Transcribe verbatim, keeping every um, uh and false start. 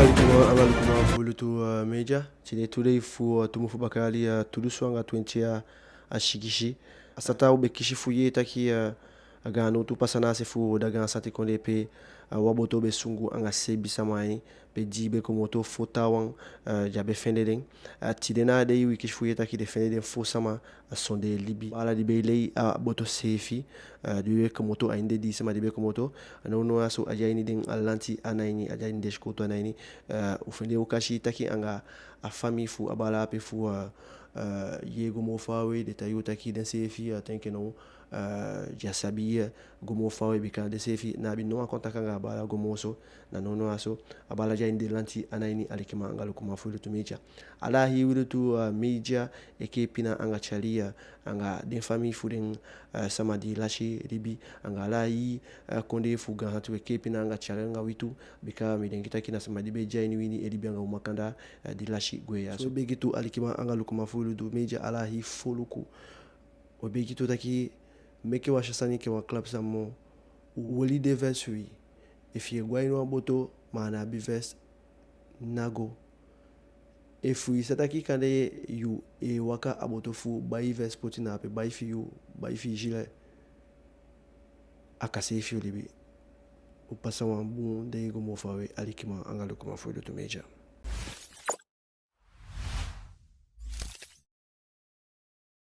Alikiman anga lukuman fu Lutu, eh, Media. Tide tu dei fu, eh, tu mun fu baka yali, eh, tu dunsu anga twenti a sigisi. A sata u be kisi fu yee taki, eh, a gaan nowtu pasa na a se fu Dagaan Sati Kondee pe, eh, wan boto be sungu anga seibin sama a ini, pe dii be komoto, fo taawan, eh, den á be fende den. Eh, tide na a dei wi kisi fu yee taki den fende den fo sama, eh, sondee libi. Baala di be e lei a boto seefi, eh, di be komoto, a ini den dii sama di be komoto, a nownow ya so a de a ini den lanti ana ini, a de a ini den sikowtu ana ini. Eh, u fende okasi taki anga a famii fu a baala ape fu, eh, eh, yee go moo faawe. Den taigi u taki denseefi, eh, te enke now, eh, den á sabi, eh, go moo faawe, bika denseefi ná abi no wan kontakti anga a baala go moo so. Na nownow ya so a baala de a ini den lanti ana ini, alikiman anga lukuman fu Lutu Media. Ala a hii wi Lutu, eh, Media e kee pina anga tyali, eh, anga den famii fu den, eh, sama di lasi libi, anga ala a hii, eh, kondee fu Gaantangi e kee pina anga tyali anga wi tu, bika mi denki taki na sama di be de a ini wi ini e libi anga u makandaa, eh, di lasi gwe ya so. So u e begi tu, alikiman anga lukuman fu Lutu Media, ala a hii foluku. U e begi tu taki meke u á si a sani enke wan klap sani moo. U oli den vest fu wi. Efu yu e go a ini wan boto ma a ná abi vest, ná go. Efu i sa taki kande yu e waka a boto fu bai vest poti na ape, bai fi yu, bai fi i gilet, a kan seefi yu libi. U pasa wan bun dei go moo faawe, alikiman anga lukuman fu Lutu Media.